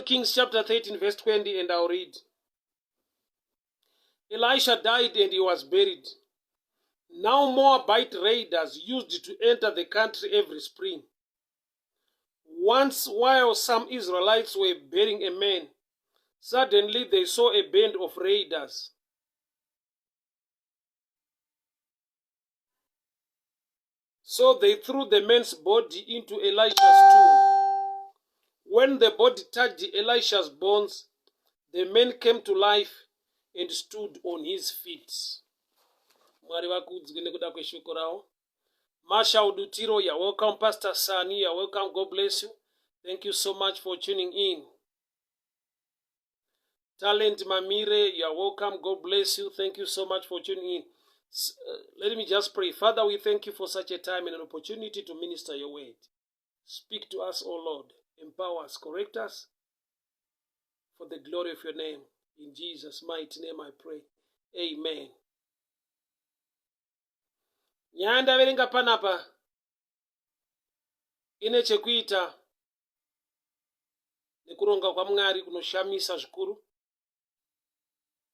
Kings chapter 13 verse 20 and I'll read. Elisha died and he was buried. Now Moabite raiders used to enter the country every spring. Once while some Israelites were burying a man, suddenly they saw a band of raiders. So they threw the man's body into Elisha's tomb. When the body touched Elisha's bones, the man came to life and stood on his feet. Mwari vakudzwe nekuda kweshoko ravo. Marshal Dutiro, you're welcome. Pastor Sani, you're welcome. God bless you. Thank you so much for tuning in. Talent Mamire, you are welcome. God bless you. Thank you so much for tuning in. Let me just pray. Father, we thank you for such a time and an opportunity to minister your word. Speak to us, O Lord. Empower us, correct us for the glory of your name. In Jesus' mighty name I pray. Amen. Nyaya ndaverenga panapa ine chekuita nekuronga kwaMwari kunoshamisa zvikuru.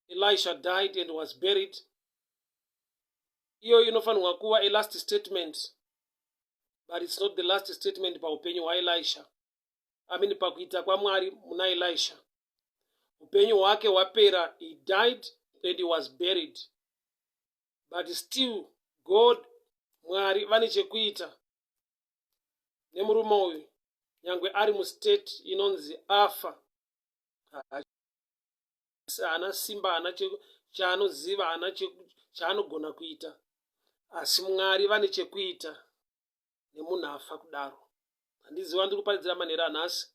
Elisha died and was buried. Iyo inofanirwa kuva a last statement, but it's not the last statement paupenyu hwaElisha. I mean pakuita kwaMwari muna Elisha. Upenyu hwake hwapera, he died and he was buried. But still God, Mwari vane chekuita nemurume uyu nyangwe ari mustate inonzi afa haana simba haana chaanoziva haana chaanogona kuita asi Mwari vane chekuita nemunhu afa kudaro. Handiziva ndiri kuparidzira manheru anhasi.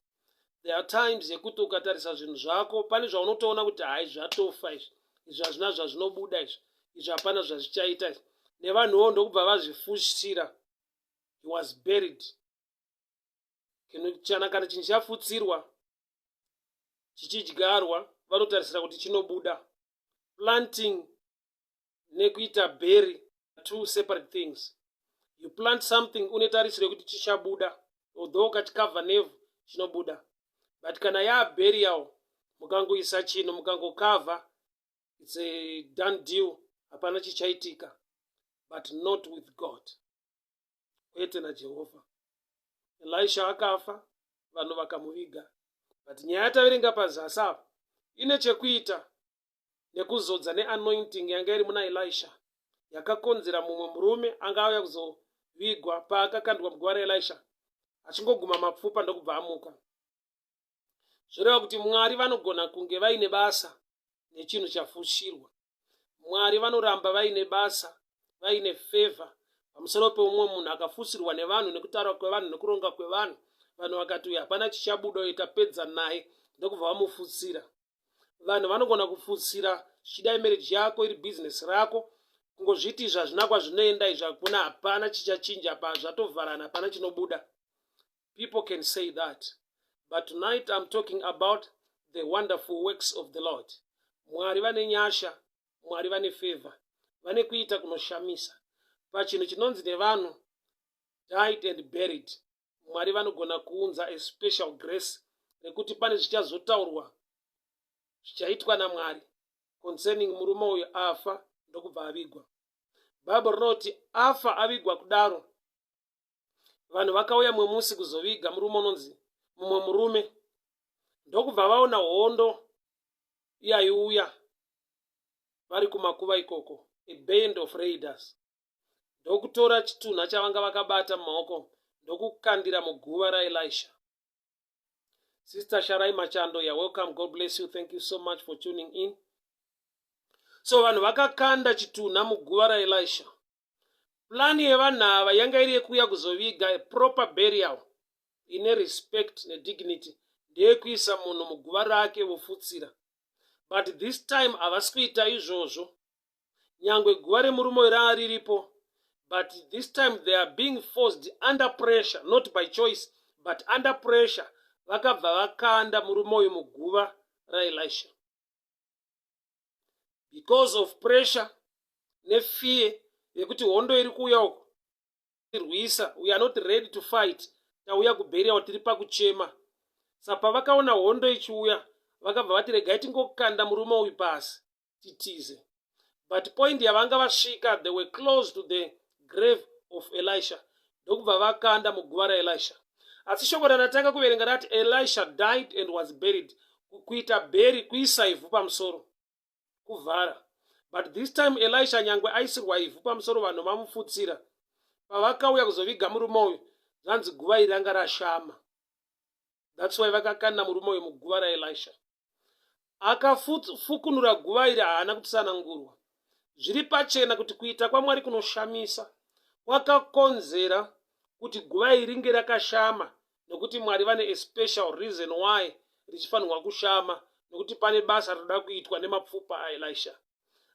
There are times yekuti ukatarisa zvinhu zvako pane zvaunotoona kuti hai zvatofa izvi, izvi hazvina zvazvinobuda izvi, izvi hapana zvazvichaita izvi. Nevanhuwo ndokubva vazvifushira. He was buried. Chana kana chinhu chafutsirwa chichidyarwa vanotarisira kuti chinobuda. Planting nekuita bury two separate things. You plant something une tarisiro yekuti chichabuda, although ukachikavha nevhu chinobuda, but kana yaburial mukangoisa chinhu mukangokavha, it's a done deal, hapana chichaitika. But not with God, kwete naJehovha. Elisha akafa, vanhu vakamuviga, but nyaya yataverenga pazasi apa ine chekuita nekuzodza neanointing yanga iri muna Elisha yakakonzera mumwe murume anga auya kuzovigwa paakakandwa muguva raElisha achingoguma mapfupa ndokubva amuka. Zvoreva kuti Mwari vanogona kunge vaine basa nechinhu chafushirwa. Mwari vanoramba vaine basa, vaine favor pamusoro peumwe munhu akafusirwa nevanhu, nekutaura kwevanhu, nekuronga kwevanhu. Vanhu vakati uyu hapana chichabuda, uyu tapedza naye, ndokubva vamufutsira. Vanhu vanogona kufutsira zvichidai marriage yako, iri business rako, kungozviti izvi hazvina kwazvinoenda, izvi hakuna, hapana chichachinja pa zvatovharana, hapana chinobuda. People can say that, but tonight I'm talking about the wonderful works of the Lord. Mwari vane nyasha, Mwari vane favor, vane kuita kunoshamisa pachinhu chinonzi nevanhu died and buried. Mwari vanogona kuunza a special grace rekuti pane zvichazotaurwa zvichaitwa naMwari concerning murume uyu afa ndokubva avigwa. Bible rinoti afa avigwa kudaro, vanhu vakauya mumwe musi kuzoviga murume unonzi mumwe murume, ndokubva vaona hondo iyaiuya vari kumakuva ikoko, a band of raiders, ndokutora chitunha chavanga vakabata mumaoko ndokukandira muguva raElisha. Sister Sharai Machando, you're welcome. God bless you. Thank you so much for tuning in. So vanhu vakakanda chitunha muguva raElisha. Plani yevanhu ava yanga iri yekuuya kuzoviga a proper burial ine respect nedignity, ndeyekuisa munhu muguva rake vofutsira. But this time havasi kuita izvozvo, nyangwe guva remurume uyu ranga riripo, but this time they are being forced under pressure, not by choice but under pressure. Vakabva vakanda murume uyu muguva raElisha because of pressure nefear yekuti hondo iri kuuya uku rwisa. We are not ready to fight, tauya kuburial, tiri pakuchema. Saka pavakaona hondo ichiuya, vakabva vati regai tingokanda murume uyu pasi titize. But point yavanga vasvika, they were close to the grave of Elisha, ndokubva vakanda muguva raElisha. Asi shoko randatanga kuverenga rati Elisha died and was buried. Kuita bury kuisa ivhu pamusoro, kuvhara. But this time Elisha nyangwe aisirwa ivhu pamusoro, vanhu vamufutsira, pavakauya kuzoviga murume uyu, zvanzi guva iri ranga rashama. That's why vakakanda murume uyu muguva raElisha. Akafukunura guva iri haana kutsanangurwa. Zviri pachena kuti kuita kwaMwari kunoshamisa kwakakonzera kuti guva iri ringe rakashama, nokuti Mwari vane a special reason why richifanirwa kushama, nokuti pane basa rinoda kuitwa nemapfupa aElisha.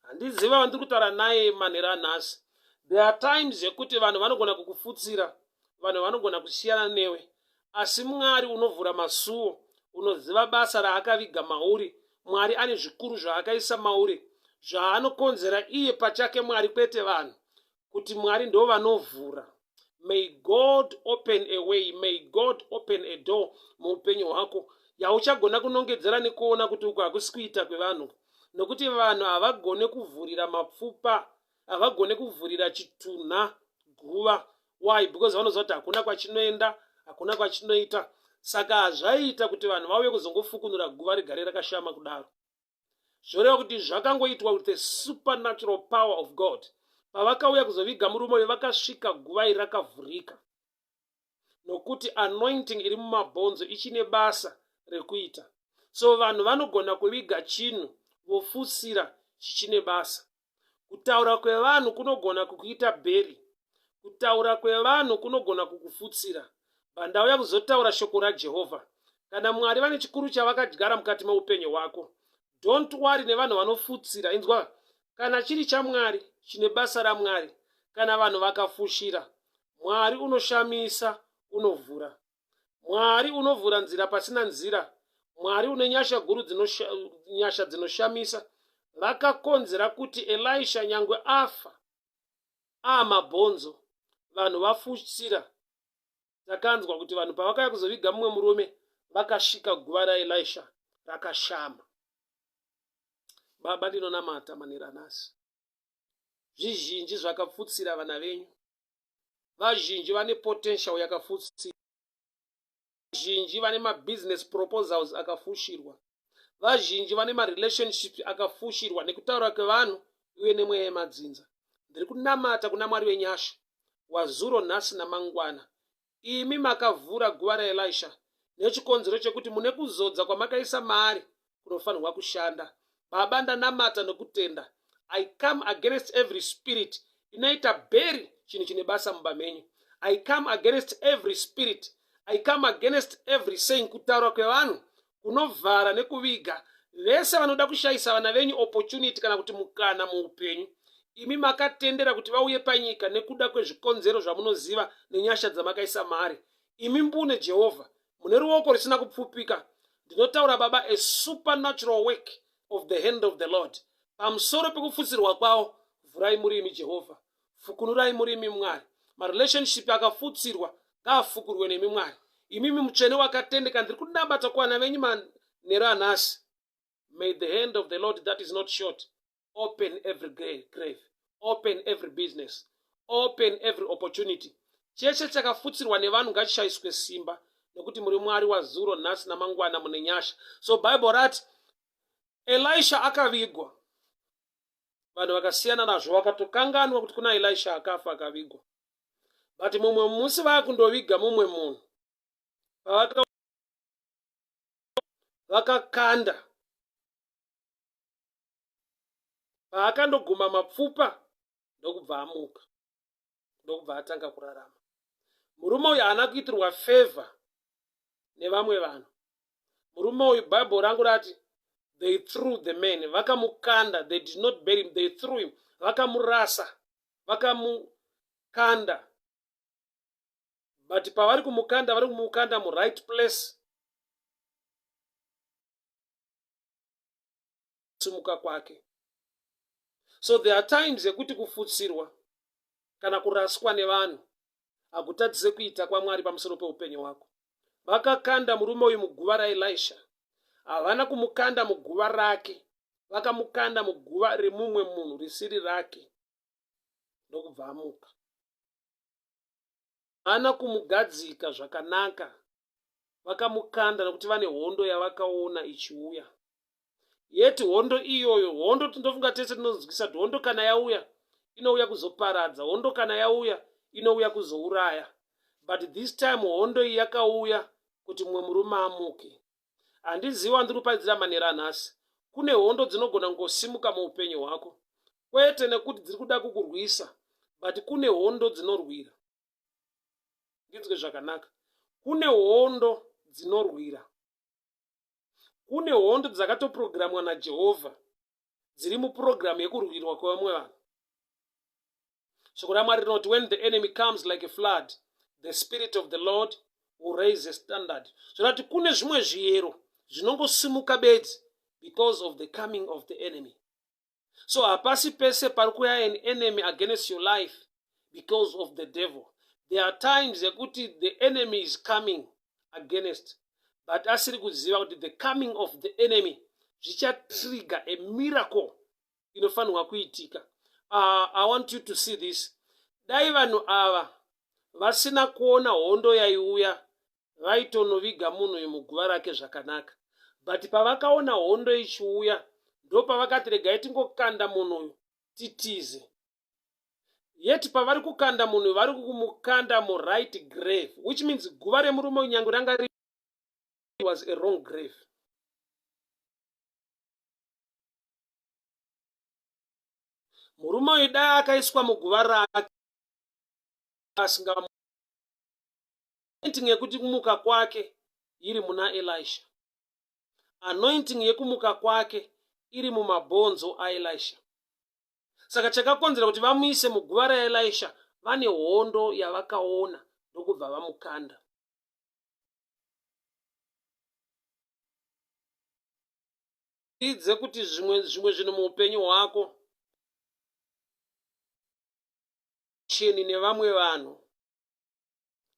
Handiziva vandiri kutaura naye manheru anhasi. There are times yekuti vanhu vanogona kukufutsira, vanhu vanogona kusiyana newe, asi Mwari unovhura masuo, unoziva basa raakaviga mauri. Mwari ane zvikuru zvaakaisa mauri, zvaanokonzera iye pachake Mwari, kwete vanhu, kuti Mwari ndo vanovhura. May God open a way, may God open a door muupenyu hwako yauchagona kunongedzera nekuona kuti uku hakusi kuita kwevanhu, nokuti vanhu havagone kuvhurira mapfupa, havagone kuvhurira chitunha guva. Why? Because vanoziva kuti hakuna kwachinoenda, hakuna kwachinoita. Saka hazvaiita kuti vanhu vauye kuzongofukunura guva rigare rakashama kudaro. Zvoreva kuti zvakangoitwa with the supernatural power of God. Pavakauya kuzoviga murume uyu, vakasvika guva iri rakavhurika, nokuti anointing iri mumabhonzo ichine basa rekuita. So vanhu vanogona kuviga chinhu vofusira chichine basa. Kutaura kwevanhu kunogona kukuita bury, kutaura kwevanhu kunogona kukufutsira. Bandauya kuzotaura shoko raJehovha: kana Mwari vane chikuru chavakadyara mukati meupenyu hwako, don't worry nevanhu vanofutsira. Inzwa, kana chiri chaMwari, chine basa raMwari, kana vanhu vakafushira, Mwari unoshamisa unovhura. Mwari unovhura nzira pasina nzira. Mwari une nyasha guru, nyasha dzinoshamisa, vakakonzera kuti Elisha nyangwe afa aamabhonzo, vanhu vafutsira. Takanzwa kuti vanhu pavakauya kuzoviga mumwe murume, vakasvika guva raElisha rakashama. Baba, ndinonamata manheru anhasi. Zvizhinji zvakapfutsira vana venyu. Vazhinji vane potential yakafutsira, vazhinji vane mabusiness proposals akafushirwa, vazhinji vane marelationship akafushirwa nekutaura kwevanhu uye nemweya yemadzinza. Ndiri kunamata kuna Mwari wenyasha wazuro, nhasi namangwana, imi makavhura guva raElisha nechikonzero chekuti mune kuzodza kwamakaisa maari kunofanirwa kushanda. Baba, ndanamata nokutenda. I come against every spirit inoita bury chinhu chine basa mumba menyu. I come against every spirit, I come against every saying, kutaura kwevanhu kunovhara nekuviga vese vanoda kushayisa vana venyu opportunity kana kuti mukana muupenyu. Imi makatendera kuti vauye panyika nekuda kwezvikonzero zvamunoziva nenyasha dzamakaisa maari. Imi mbune Jehovha mune ruoko rusina kupfupika, ndinotaura, Baba, a supernatural work of the hand of the Lord pamusoro pekufutsirwa kwavo. Vhurai muri imi Jehovha, fukunurai muri imi Mwari. Marelationship akafutsirwa ngaafukurwe nemi Mwari, imimi mutsvene wakatendeka. Ndiri kunamata kuvana venyu manheru anhasi. May the hand of the Lord that is not short open every grave, open every business, open every opportunity. Chese chakafutsirwa nevanhu ngachishayiswe simba, nekuti muri Mwari wazuro, nhasi namangwana, mune nyasha. So Bible rati Elisha akavigwa, vanhu vakasiyana nazvo, vakatokanganwa kuti kuna Elisha akafa akavigwa. But mumwe musi vaakundoviga mumwe munhu, vakakanda, paakandoguma mapfupa ndokubva amuka, ndokubva atanga kurarama. Murume uyu haana kuitirwa favor nevamwe vanhu. Murume uyu, Bhaibheri rangu rati they threw the man, vakamukanda. They did not bury him, they threw him, vakamurasa, vakamukanda. But pavari kumukanda, vari kumukanda muright place. Sumuka kwake. So there are times yekuti kufutsirwa kana kuraswa nevanhu hakutadzise kuita kwaMwari pamusoro peupenyu hwako. Vakakanda murume uyu muguva raElisha. Havana kumukanda muguva rake, vakamukanda muguva remumwe munhu risiri rake, ndokubva amuka. Havana kumugadzika zvakanaka, vakamukanda nokuti vane hondo yavakaona ichiuya. Yet hondo iyoyo, hondo tindofunga tese tinonzwisa kuti hondo kana yauya inouya kuzoparadza, hondo kana yauya inouya kuzouraya. But this time hondo iyi yakauya kuti mumwe murume amuke. Handizivi wandiri kuparidzira manheru anhasi. Kune hondo dzinogona kungosimuka muupenyu hwako, kwete nekuti dziri kuda kukurwisa, but kune hondo dzinorwira. Ndinzwe zvakanaka, kune hondo dzinorwira. Kune hondo dzakatoprogramwa naJehovha dziri mupurogiramu yekurwirwa kwevamwe vanhu. Shoko raMwari rinoti when the enemy comes like a flood, the spirit of the Lord will raise a standard. Zvoreva kuti kune zvimwe zviyero zvinongosimuka bedzi because of the coming of the enemy. So hapasi pese pari kuuya an enemy against your life because of the devil. There are times yekuti the enemy is coming against, but asiri kuziva kuti the coming of the enemy zvichatrigger a miracle inofanirwa kuitika. I want you to see this. Dai vanhu ava vasina kuona hondo yaiuya, vaitonoviga munhu uyu muguva rake zvakanaka. But pavakaona hondo ichiuya, ndopavakati regai tingokanda munhu uyu titize. Yet pavari kukanda munhu, vari kumukanda muright grave, which means guva remurume uyu nyange ranga was a wrong grave. Murume uyu dai akaiswa muguva rake asinga anointing yekuti kumuka kwake iri muna Elisha. Anointing yekumuka kwake iri mumabhonzo aElisha. Saka chakakonzera kuti vamuise muguva raElisha, vane hondo yavakaona ndokubva vamukanda. Idze kuti zvimwe zvimwe zvinhu muupenyu hwako cheni nevamwe vanhu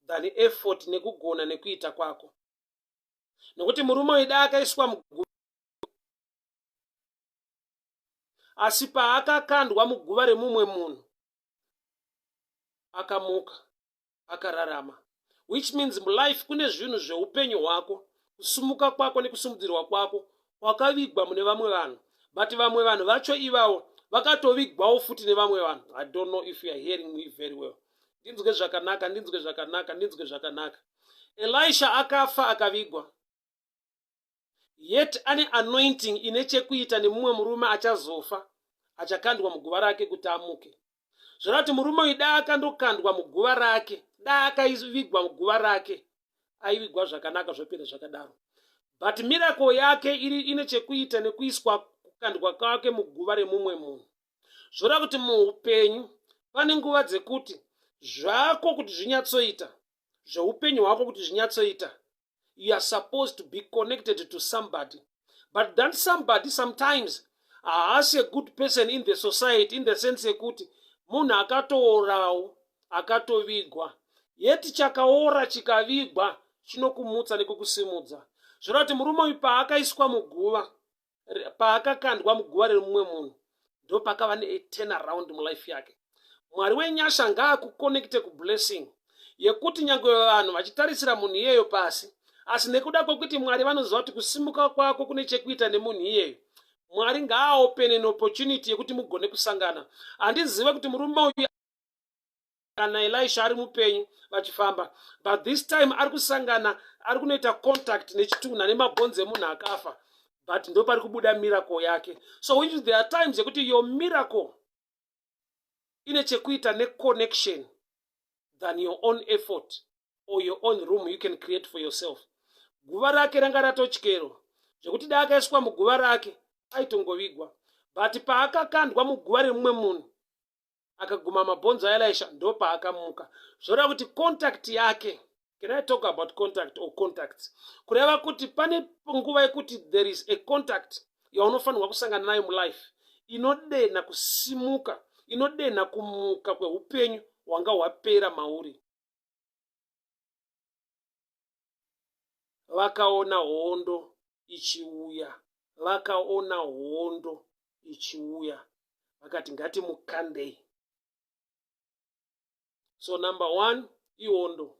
than effort nekugona nekuita kwako, nokuti murume uyu dai akaiswa muguva, asi paakakandwa muguva remumwe munhu akamuka akararama, which means mulife kune zvinhu zveupenyu hwako, kusumuka kwako nekusumudzirwa kwako kwakavigwa mune vamwe vanhu, but vamwe vanhu vacho ivavo vakatovigwawo futi nevamwe vanhu. I don't know if you are hearing me very well. Ndinzwe zvakanaka, ndinzwe zvakanaka, ndinzwe zvakanaka. Elisha akafa akavigwa, yet ane anointing ine chekuita nemumwe murume achazofa achakandwa muguva rake kuti amuke. Zvoreva kuti murume uyu dai akandokandwa muguva rake, dai akavigwa muguva rake, aivigwa zvakanaka zvopera zvakadaro. But miracle yake iri ine chekuita nekuiswa kukandwa kwake muguva remumwe munhu. Zvoreva kuti muupenyu pane nguva dzekuti zvako kuti zvinyatsoita, zveupenyu hwako kuti zvinyatsoita, you are supposed to be connected to somebody, but that somebody sometimes haasi a good person in the society, in the sense yekuti munhu akatoorawo akatovigwa, yet chakaora chikavigwa chinokumutsa nekukusimudza. Zvoreva kuti murume uyu paakaiswa muguva, paakakandwa muguva remumwe munhu, ndo pakava neturnaround mulife yake. Mwari wenyasha ngaakuconnecte kublessing yekuti nyange vanhu vachitarisira munhu iyeyo pasi, asi nekuda kwekuti Mwari vanoziva kuti kusimuka kwako kune chekuita nemunhu iyeyo, Mwari ngaaopene neopportunity yekuti mugone kusangana. Handizive kuti murume uyu kana Elisha ari mupenyu vachifamba, but this time ari kusangana, ari kunoita contact nechitunha nemabhonzo emunhu akafa, but ndo pari kubuda miracle yake. So which there are times yekuti your miracle ine chekuita neconnection than your own effort or your own room you can create for yourself. Guva rake ranga ratotyerwa zvekuti dai akaiswa muguva rake aitongovigwa, but paakakandwa muguva remumwe munhu akaguma mabhonzo aElisha, ndo paakamuka. Zvoreva kuti contact yake, can I talk about contact or contacts? Kureva kuti pane nguva yekuti there is a contact yaunofanirwa kusangana nayo mulife inodenha kusimuka, inodenha kumuka kweupenyu hwanga hwapera mauri. Vakaona hondo ichiuya, vakaona hondo ichiuya, vakati, "Ngatimukandei." So number one ihondo,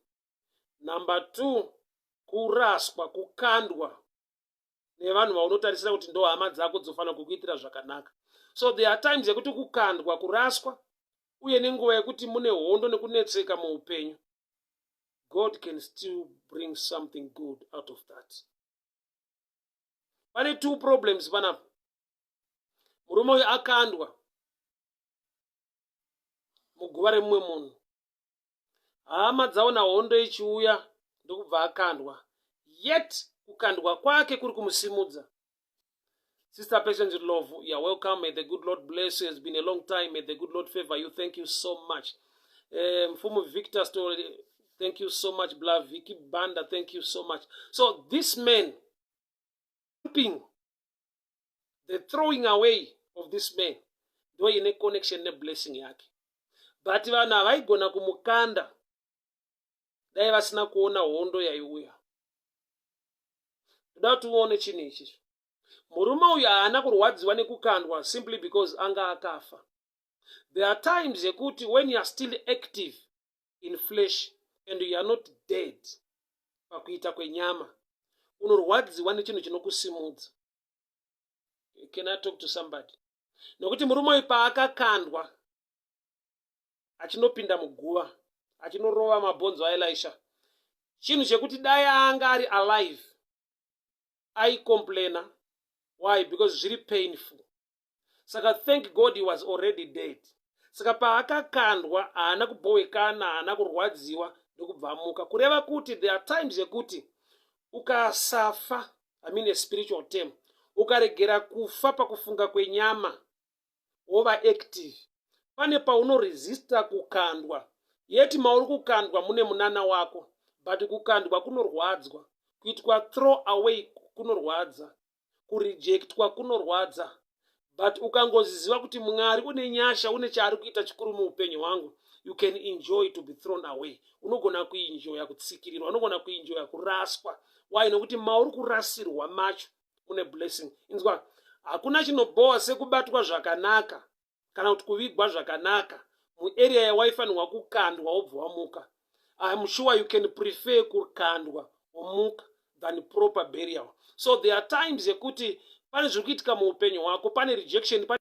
number two kuraswa, kukandwa nevanhu vaunotarisira kuti ndo hama dzako dzofanira kukuitira zvakanaka. So there are times yekuti kukandwa, kuraswa, uye nenguva yekuti mune hondo nekunetseka muupenyu, God can still bring something good out of that. Pane two problems panapa. Murume uyu akandwa muguva remumwe munhu. Hama dzaona hondo ichiuya, ndokubva akandwa. Yet kukandwa kwake kuri kumusimudza. Sister Patience Love, you are welcome. May the good Lord bless you. It's been a long time. May the good Lord favor you. Thank you so much. Mfumu Victor Story, thank you so much. Bla Vicky Banda, thank you so much. So this man, the throwing away of this man ndo ine connection neblessing yake. But vanhu havaigona kumukanda dai vasina kuona hondo yaiuya. Ndoda kuti uone chinhu ichi. Murume uyu haana kurwadziwa nekukandwa simply because anga akafa. There are times yekuti when you are still active in flesh and you are not dead pakuita kwenyama, unorwadziwa nechinhu chinokusimudza. Can I talk to somebody? Nokuti murume uyu paakakandwa achinopinda muguva, achinorova mabhonzo aElisha, chinhu chekuti dai anga ari alive aicomplaina. Why? Because zviri painful. Saka thank God he was already dead. Saka paakakandwa haana kubhowekana, haana kurwadziwa, ndokubva amuka. Kureva kuti there are times yekuti ukasafa, I mean a spiritual term, ukaregera kufa pakufunga kwenyama, wova active, pane paunoresista kukandwa. Yeti mauri kukandwa mune munana wako, but kukandwa kunorwadzwa, kuitwa throw away kunorwadza, kurejectwa kunorwadza. But ukangoziziva kuti Mwari une nyasha, une chaari kuita chikuru muupenyu hwangu, you can enjoy to be thrown away. Unogona kuenjoya kutsikirirwa, unogona kuenjoya kuraswa. Why? Nokuti mauri kurasirwa macho mune blessing. Inzwa, hakuna chinobhowa sekubatwa zvakanaka kana kuti kuvigwa zvakanaka muarea yawaifanirwa kukandwa wobva wamuka. I'm sure you can prefer kukandwa womuka than proper burial. So there are times yekuti pane zviri kuitika muupenyu hwako, pane rejection, pane,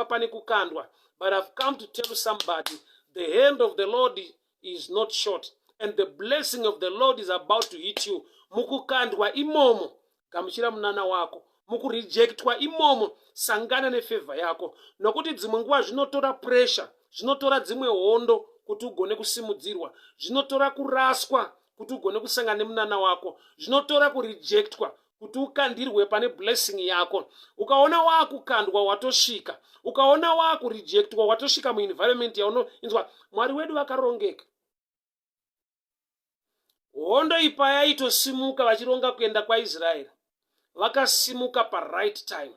pane kukandwa, but I've come to tell somebody, the hand of the Lord is not short and the blessing of the Lord is about to hit you. Mukukandwa imomo, gamuchira munana wako. Mukurejectwa imomo, sangana nefavor yako. Nokuti dzimwe nguva zvinotora pressure, zvinotora dzimwe hondo kuti ugone kusimudzirwa, zvinotora kuraswa kuti ugone kusangana nemunana wako, zvinotora kurejectwa kuti ukandirwe pane blessing yako. Ukaona waakukandwa, watosvika. Ukaona waakurejectwa, watosvika muenvironment yaunoinzwa. Mwari wedu vakarongeka. Hondo ipa yaitosimuka vachironga kuenda kwaIsraeri, vakasimuka paright time.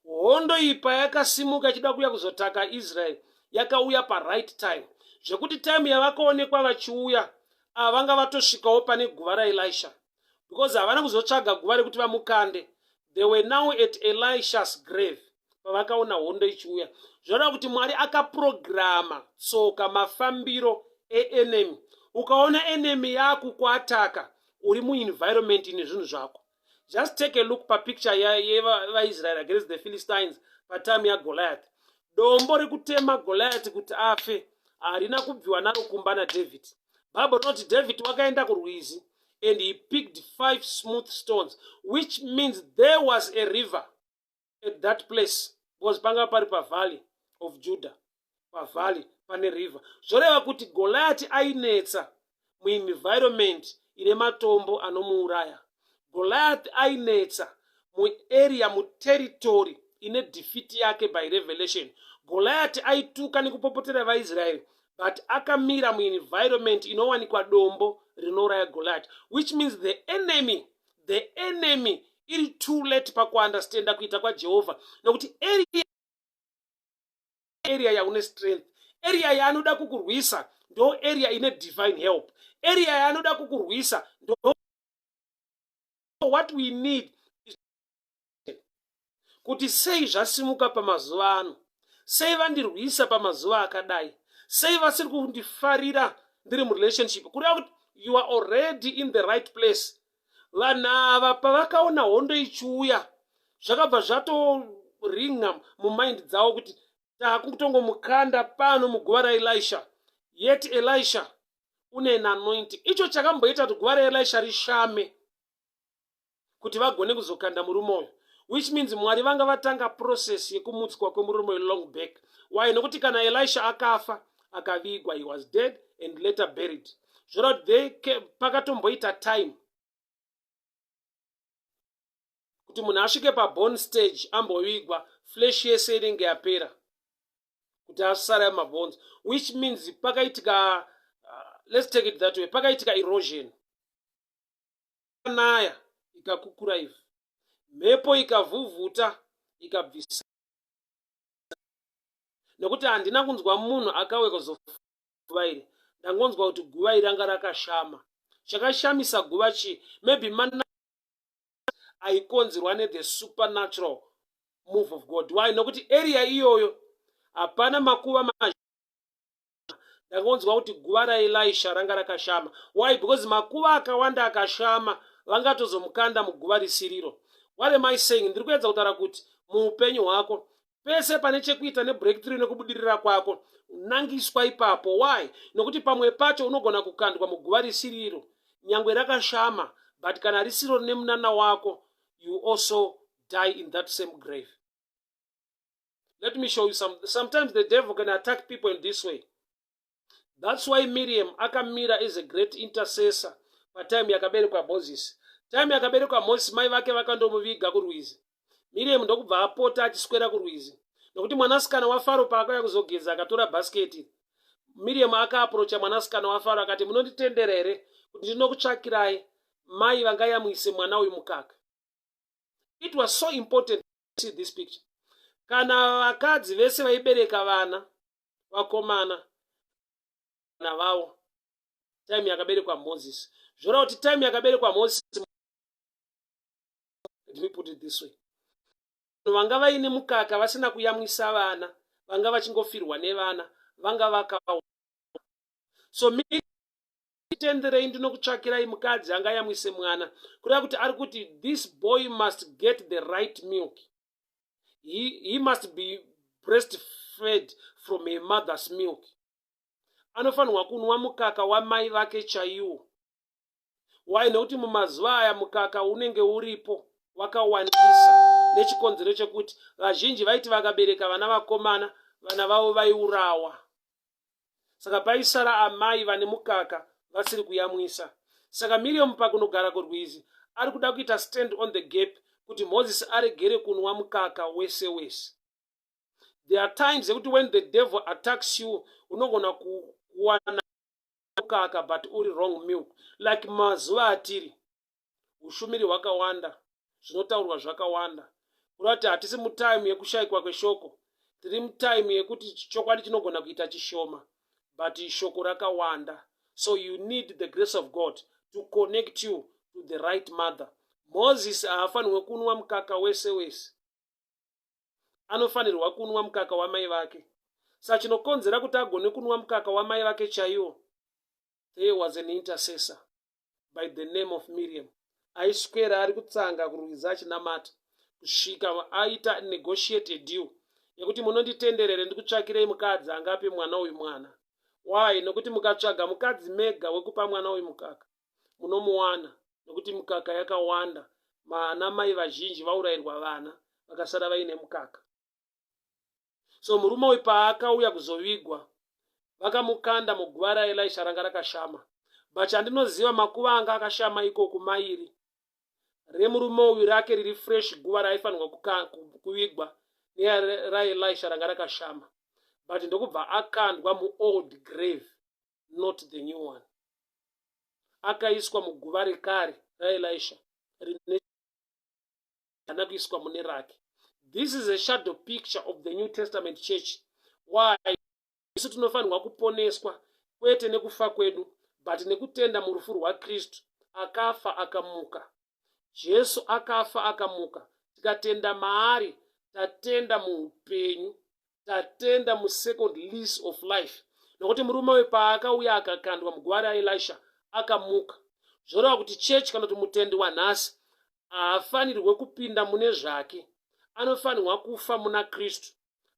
Hondo ipa yakasimuka ichida kuuya kuzotaka Israeri, yakauya paright time, zvekuti time yavakaonekwa vachiuya, ava vanga vatosvikawo pane guva raElisha, because havana kuzotsvaga guva rekuti vamukande. They were now at Elisha's grave pavakaona hondo ichiuya. Zvoreva kuti Mwari akaprograma tsoka, mafambiro eenemy. Ukaona enemy yakukuattacka, uri muenvironment ine zvinhu zvako. Just take a look papicture yevaIsrael against the Philistines patime yaGoliath. Dombo rekutema Goliath kuti afe harina kubviwa naro kumba naDavid. Bible rinoti David wakaenda kurwizi and he picked five smooth stones, which means there was a river at that place, because panga pari pavalley of Judah. Pavalley pane river. Zvoreva kuti Goliath ainetsa muenvironment ine matombo anomuuraya. Goliath ainetsa muarea, muterritory ine defeat yake by revelation. Goliath aituka nekupopotera vaIsraeri, but akamira muenvironment inowanikwa dombo rinouraya Goliath, which means the enemy iri too late pakuunderstanda kuita kwaJehovha. Nokuti area yaune strength, Area yaanoda kukurwisa ndo area ine divine help. Area yaanoda kukurwisa ndo what we need, kuti sei zvasimuka pamazuva ano, sei vandirwisa pamazuva akadai, sei vasiri kundifarira ndiri murelationship. Kureva kuti you are already in the right place. Vanhu ava pavakaona hondo ichiuya, zvakabva zvatoringa mumind dzavo kuti taakutongomukanda pano muguva raElisha. Yet Elisha une an anointing. Icho chakamboita kuti guva raElisha rishame kuti vagone kuzokanda murume uyu, which means Mwari vanga vatanga process yekumutswa kwemurume uyu long back. Why? Nokuti kana Elisha akafa, akavigwa, he was dead and later buried. Zvoreva kuti pakatomboita time kuti munhu asvike pabone stage, ambovigwa, flesh yese inenge yapera kuti asara mabhonzo, which means pakaitika, let's take it that way, pakaitika erosion, naya ikakukura ivhu, mhepo ikavhuvhuta, ikabvisa. Nokuti handina kunzwa munhu akauya kuzoguva iri, ndangonzwa kuti guva iri ranga rakashama. Chakashamisa guva chii? Maybe mana aikonzerwa nethe supernatural move of God. Why? Nokuti area iyoyo hapana makuva. Ndakanzwa kuti guva raElisha ranga rakashama. Why? Because makuva akawanda akashama, vangatozomukanda muguva risiriro. What am I saying? Ndiri kuedza kutaura kuti muupenyu hwako, pese pane chekuita nebreakthrough nekubudirira kwako, nangiswa ipapo. Why? Nokuti pamwe pacho unogona kukandwa muguva risiriro, nyangwe rakashama, but kana risiro nemunana wako, you also die in that same grave. Let me show you some. Sometimes the devil can attack people in this way. That's why Miriam akamira as a great intercessor patime yakaberekwa Moses. Time yakaberekwa Moses, mai vake vakandomuviga kurwizi. Miriam ndokubva apota achiswera kurwizi, nokuti mwanasikana waFaro paakauya kuzogeza, akatora bhasiketi. Miriam akaapproacha mwanasikana waFaro akati, "Munonditendera here kuti ndinokutsvakirai mai vangayamwise mwana uyu mukaka?" It was so important to see this picture. Kana vakadzi vese vaibereka vana vakomana vavo time yakaberekwa Moses, zvoreva kuti time yakaberekwa Moses, let me put it this way, vanga vaine mukaka vasina kuyamwisa vana, vanga vachingofirwa nevana, vanga vaka. So tenderei ndinokutsvakirai mukadzi angayamwise mwana. Kureva kuti ari kuti this boy must get the right milk. He must be breast fed from a mother's milk. Anofanirwa kunwa mukaka wamai vake chaiwo. Why? Nekuti mumazuva aya mukaka unenge uripo wakawandisa, nechikonzero chekuti vazhinji vaiti vakabereka vana vakomana, vana vavo vaiurawa. Saka paisara amai vane mukaka vasiri kuyamwisa. Saka Miriam pakunogara kurwizi, ari kuda kuita stand on the gap kuti Moses aregere kunwa mukaka wese wese. There are times yekuti when the devil attacks you, unogona kuwana mukaka but uri wrong milk. Like mazuva atiri, ushumiri hwakawanda, zvinotaurwa zvakawanda, kureva kuti hatisi mutime yekushayikwa kweshoko. Tiri mutime yekuti chokwadi chinogona kuita chishoma, but shoko rakawanda. So you need the grace of God to connect you to the right mother. Moses haafanirwe kunwa mukaka wese wese, anofanirwa kunwa mukaka wamai vake. Saka chinokonzera kuti agone kunwa mukaka wamai vake chaiwo, there was an intercessor by the name of Miriam aiswera ari kutsanga kurwizi achinamata kusvika aita negotiate a deal yekuti, "Munonditenderere ndikutsvakirei mukadzi angape mwana uyu mwana?" Why? Nokuti mukatsvaga mukadzi mega wekupa mwana uyu mukaka, munomuwana, nokuti mukaka yakawanda. Mana mai vazhinji vaurayirwa vana, vakasara vaine mukaka. So murume uyu paakauya kuzovigwa, vakamukanda muguva raElisha ranga rakashama. But chandinoziva, makuva anga akashama ikoku mairi, remurume uyu rake riri fresh, guva raaifanirwa kuvigwa, neraElisha ranga rakashama, but ndokubva akandwa muold grave, not the new one. Akaiswa muguva rekare raElisha rine, haana kuiswa mune rake. This is a shadow picture of the New Testament church. Why? Isu tinofanirwa kuponeswa kwete nekufa kwedu but nekutenda murufu rwaKristu akafa akamuka. Jesu akafa akamuka, tikatenda maari tatenda muupenyu, tatenda musecond lease of life, nokuti murume uyu paakauya akakandwa muguva raElisha akamuka. Zvoreva kuti chechi kana kuti mutendi wanhasi haafanirwe kupinda mune zvake, anofanirwa kufa muna Kristu.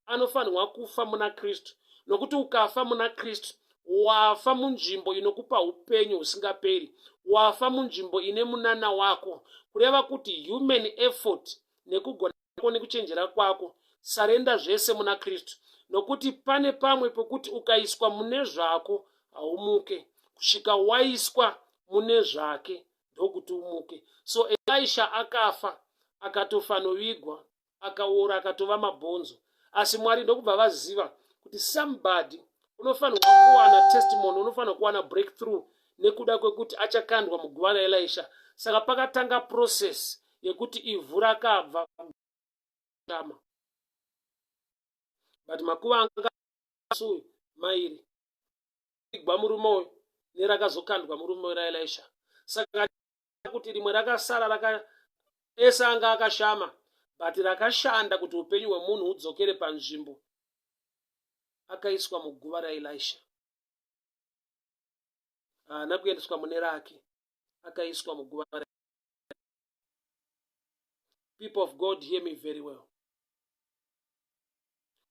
Anofanirwa kufa muna Kristu, nokuti ukafa muna Kristu wafa munzvimbo inokupa upenyu husingaperi, wafa munzvimbo ine munana wako, kureva kuti human effort nekugona kwako nekuchenjera kwako, sarenda zvese muna Kristu, nokuti pane pamwe pekuti ukaiswa mune zvako haumuke kusvika waiswa mune zvake, ndokuti umuke. So Elisha akafa akatofanovigwa, akaora akatova mabhonzo, asi Mwari ndokubva vaziva kuti somebody unofanirwa kuwana testimony, unofanirwa kuwana breakthrough nekuda kwekuti achakandwa muguva raElisha. Saka pakatanga process yekuti ivhu rakabva tama, but makuva anga uyu mairi igwa murume uyu nerakazokandwa murume uyu raElisha. Saka kuti rimwe rakasara raka ese anga akashama, but rakashanda kuti upenyu hwemunhu hudzokere panzvimbo, akaiswa muguva raElisha. Haana kuendeswa mune rake, akaiswa muguva. People of God, hear me very well.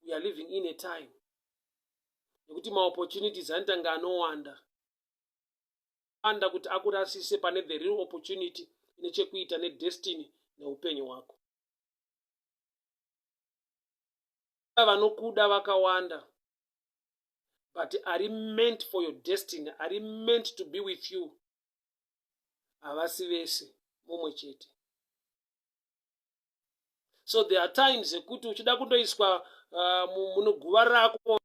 We are living in a time yekuti maopportunities anotanga anowanda anda kuti akurasise pane the real opportunity ine chekuita nedestiny neupenyu hwako. Vanokuda vakawanda, but ari meant for your destiny, ari meant to be with you, havasi vese, mumwe chete. So there are times ekuti uchida kundoiswa munoguva rako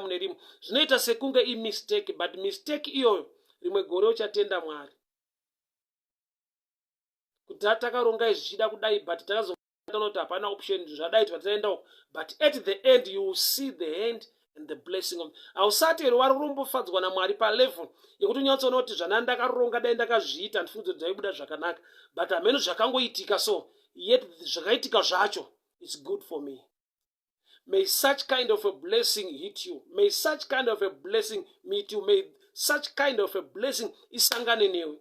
mune rimwe, zvinoita sekunge imistake, but mistake iyoyo rimwe gore uchatenda Mwari kuti takaronga zvichida kudai, but takazoona kuti hapana option, zvadai tataenda uko. But at the end you will see the hand and the blessing of. Hausati here wari kurombofadzwa naMwari palevel yekuti unyatsoona kuti zvana ndakaronga, dai ndakazviita, handifungi kuti zvaibuda zvakanaka, but hameno zvakangoitika? So yet zvakaitika zvacho, it's good for me. May such kind of a blessing hit you. May such kind of a blessing meet you. May such kind of a blessing isangane newe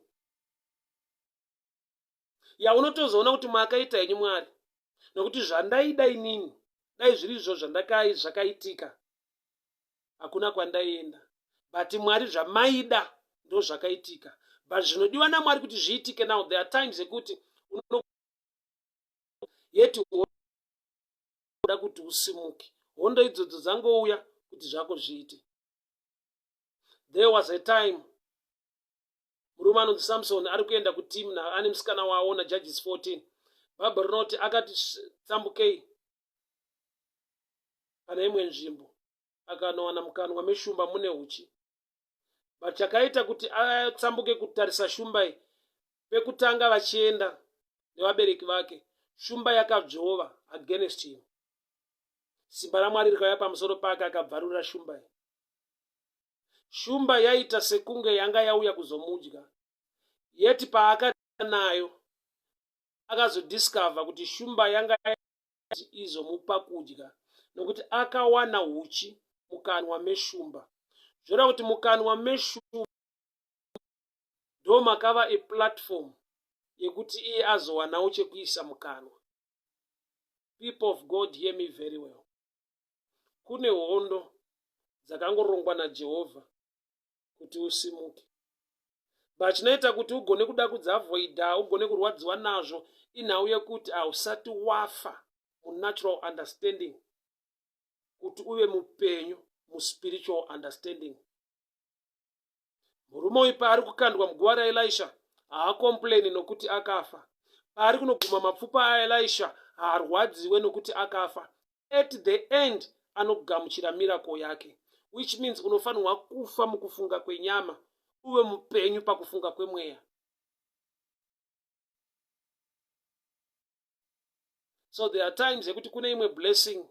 yaunotozoona kuti makaita henyu Mwari, nokuti zvandaida inini, dai zviri izvo zvandakai zvakaitika, hakuna kwandaienda, but Mwari zvamaida ndo zvakaitika. But zvinodiwa naMwari kuti zviitike. Now there are times ekuti yet oda kuti usimuke, hondo idzodzo dzangouya kuti zvako zviite. There was a time murume anonzi Samson ari kuenda kuTimna ane musikana waona. Judges 14, Bhaibheri rinoti akati tsambukei pane imwe nzvimbo, akanowana mukanwa meshumba mune uchi. But chakaita kuti atsambuke kutarisa shumba iyi, pekutanga vachienda nevabereki vake, shumba yakadzvova against him. Simba raMwari rikauya pamusoro pake, akabvarura shumba iyi. Shumba yaita sekunge yanga yauya kuzomudya, yeti paakati nayo akazodiscover kuti shumba yanga izomupa kudya, nokuti akawana uchi mukanwa meshumba. Zvoreva kuti mukanwa meshumba ndo makava eplatform yekuti iye azowanawo chekuisa mukanwa. People of God, hear me very well. Kune hondo dzakangorongwa naJehovha kuti usimuke, but chinoita kuti ugone kuda kudziavoida, ugone kurwadziwa nazvo, inhau yekuti hausati wafa munatural understanding kuti uve mupenyu muspiritual understanding. Murume uyu paari kukandwa muguva raElisha haacomplaini nokuti akafa. Paari kunoguma mapfupa aElisha haarwadziwe nokuti akafa. At the end anogamuchira miracle yake, which means unofanirwa kufa mukufunga kwenyama uve mupenyu pakufunga kwemweya. So there are times yekuti kune imwe blessing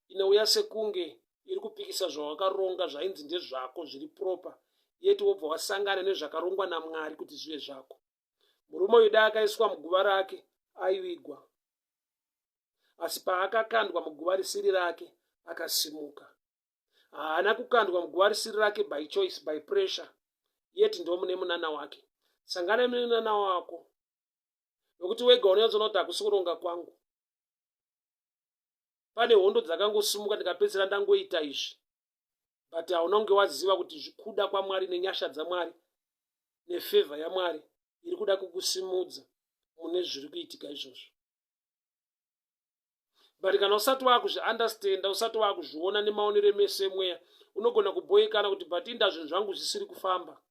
inouya sekunge Iri kupikisa zvawakaronga zvainzi ndezvako zviri proper, yet wobva wasangana nezvakarongwa naMwari kuti zvive zvako. Murume uyu dai akaiswa muguva rake, aivigwa, asi paakakandwa muguva risiri rake, akasimuka. Haana kukandwa muguva risiri rake by choice, by pressure, yet ndo mune munana wake. Sangana nemunana wako, nokuti wega unonyatsoona kuti hakusi kuronga kwangu. Pane hondo dzakangosimuka, ndikapedzisira ndangoita izvi, but hauna kunge waziva kuti zvikuda kwaMwari nenyasha dzaMwari nefavour yaMwari iri kuda kukusimudza mune zviri kuitika izvozvo. But kana usati waakuzviunderstanda, usati waakuzviona nemaonero emeso emweya, unogona kubhoikana kuti, "But inda zvinhu zvangu zvisiri kufamba."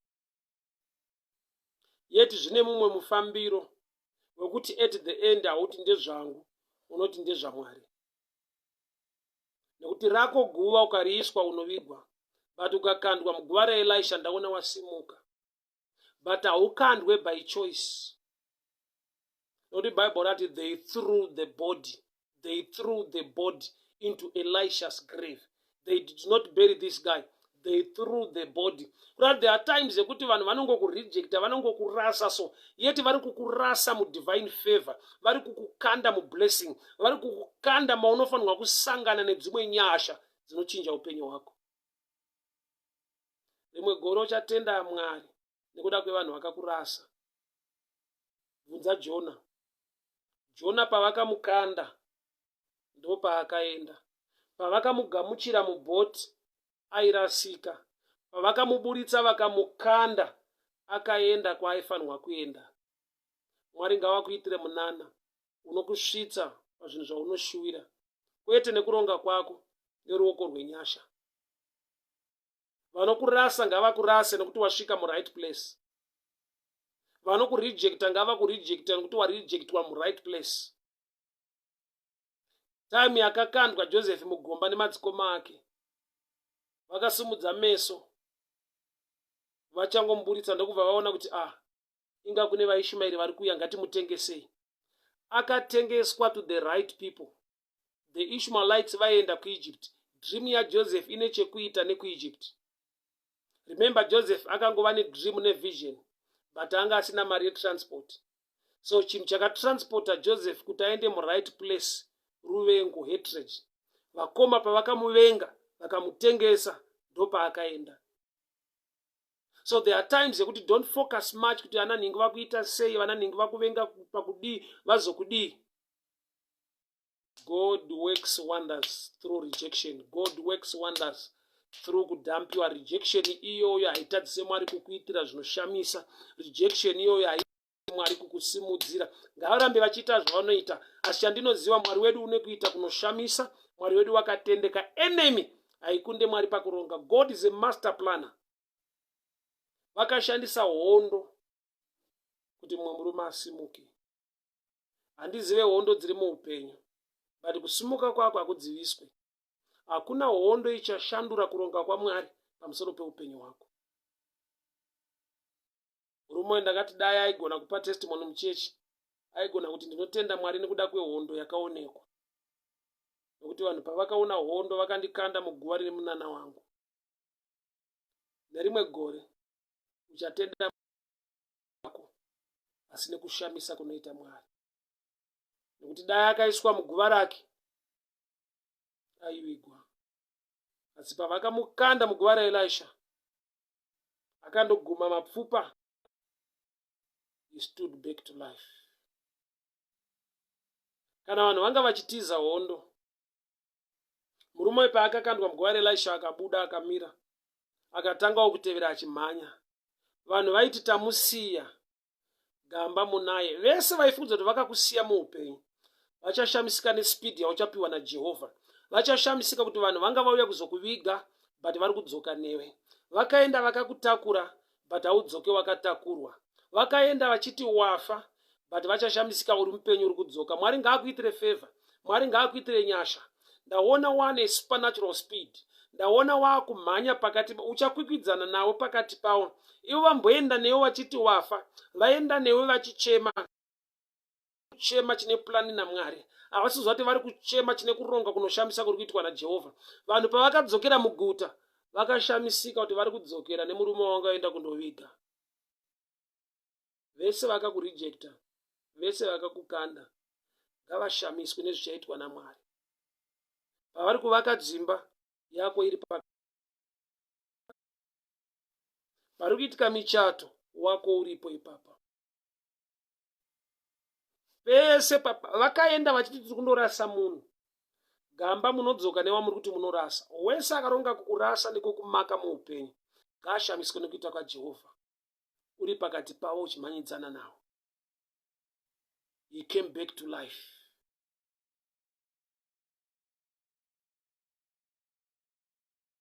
Yet zvine mumwe mufambiro wekuti at the end hauti ndezvangu, unoti ndezvaMwari, nekuti rako guva ukariiswa unovigwa, but ukakandwa muguva raElisha, ndaona wasimuka. But haukandwe by choice, nokuti Bible rati they threw the body, they threw the body into Elisha's grave. They did not bury this guy, they threw the body. Kurati there are times yekuti vanhu vanongokurejecta, vanongokurasa, so yet vari kukurasa mudivine favor, vari kukukanda mublessing, vari kukukanda maunofanirwa kusangana nedzimwe nyasha dzinochinja upenyu hwako. Rimwe gore uchatenda Mwari nekuda kwevanhu vakakurasa. Bvunza Jona. Jona pavakamukanda, ndopaakaenda. Pavakamugamuchira mubhoti, airasika. Pavakamuburitsa vakamukanda, akaenda kwaaifanirwa kuenda. Mwari ngavakuitire munana unokusvitsa pazvinhu zvaunoshuwira, kwete nekuronga kwako, neruoko rwenyasha. Vanokurasa ngavakurase, nekuti wasvika muright place. Vanokurejecta ngavakurejecta, nekuti warejectwa muright place. Time yakakandwa Joseph mugomba nemadzikoma ake, vakasimudza meso vachangomuburitsa, ndokubva vaona kuti, "Ah, inga kune vaIshumaeri vari kuuya, ngatimutengesei." Akatengeswa to the right people, the Ishmaelites vaienda kuEgypt. Dream yaJoseph ine chekuita nekuEgypt. Remember, Joseph akangova nedream nevision, but anga asina mari yetransport. So chinhu chakatransporta Joseph kuti aende muright place, ruvengo, hatred. Vakoma pavakamuvenga vakamutengesa, ndopaakaenda. So there are times yekuti don't focus much kuti ana nhingi vakuita sei, vana nhingi vakuvenga pakudii, vazokudii. God works wonders through rejection. God works wonders through kudumpiwa. Rejection iyoyo haitadzise Mwari kukuitira zvinoshamisa. Rejection iyoyo hai Mwari kukusimudzira. Ngavarambe vachiita zvavanoita, asi chandinoziva, Mwari wedu une kuita kunoshamisa. Mwari wedu wakatendeka. Enemy haikunde Mwari pakuronga. God is a master planner. Vakashandisa hondo kuti mumwe murume asimuke. Handizive hondo dziri muupenyu, but kusimuka kwako hakudziviswe. Hakuna hondo ichashandura kuronga kwaMwari pamusoro peupenyu hwako. Murume ndakati dai aigona kupa testimony muchechi, aigona kuti, "Ndinotenda Mwari nekuda kwehondo yakaonekwa, nokuti vanhu pavakaona hondo, vakandikanda muguva rine munana wangu." Nerimwe gore uchatenda ako, asi nekushamisa kunoita Mwari, nekuti dai akaiswa muguva rake, aivigwa, asi pavakamukanda muguva raElisha, akandoguma mapfupa, he stood back to life. Kana vanhu vanga vachitiza hondo, murume paakakandwa muguva reElisha, akabuda, akamira, akatangawo kutevera achimhanya. Vanhu vaiti, "Tamusiya gamba munaye." Vese vaifungudza kuti vakakusiya muupenyu vachashamisika nespeed yauchapiwa naJehovha. Vachashamisika kuti vanhu vanga vauya kuzokuviga, but vari kudzoka newe. Vakaenda vakakutakura, but haudzoke wakatakurwa. Vakaenda vachiti wafa, but vachashamisika uri mupenyu, uri kudzoka. Mwari ngaakuitire favor, Mwari ngaakuitire nyasha. Ndaona wane supernatural speed. Ndaona waakumhanya pakati, uchakwikwidzana navo pakati pavo. Ivo vamboenda newe vachiti wafa, vaenda newe vachichema. kuchema chine plani naMwari. Havasi kuziva kuti vari kuchema chine kuronga kunoshamisa kuri kuitwa naJehovha. Vanhu pavakadzokera muguta, vakashamisika kuti vari kudzokera nemurume wavanga vaenda kundoviga. Vese vakakurejecta, vese vakakukanda, ngavashamiswe nezvichaitwa naMwari. Pavari kuvaka dzimba, yako iri pa pari kuitika michato, wako uripo ipapa. Pese vakaenda vachiti tiri kundorasa munhu, gamba munodzoka newamuri kuti munorasa. Wese akaronga kukurasa nekukumaka muupenyu ngaashamiswe nekuita kwaJehovha. Uri pakati pavo uchimhanyidzana navo. He came back to life.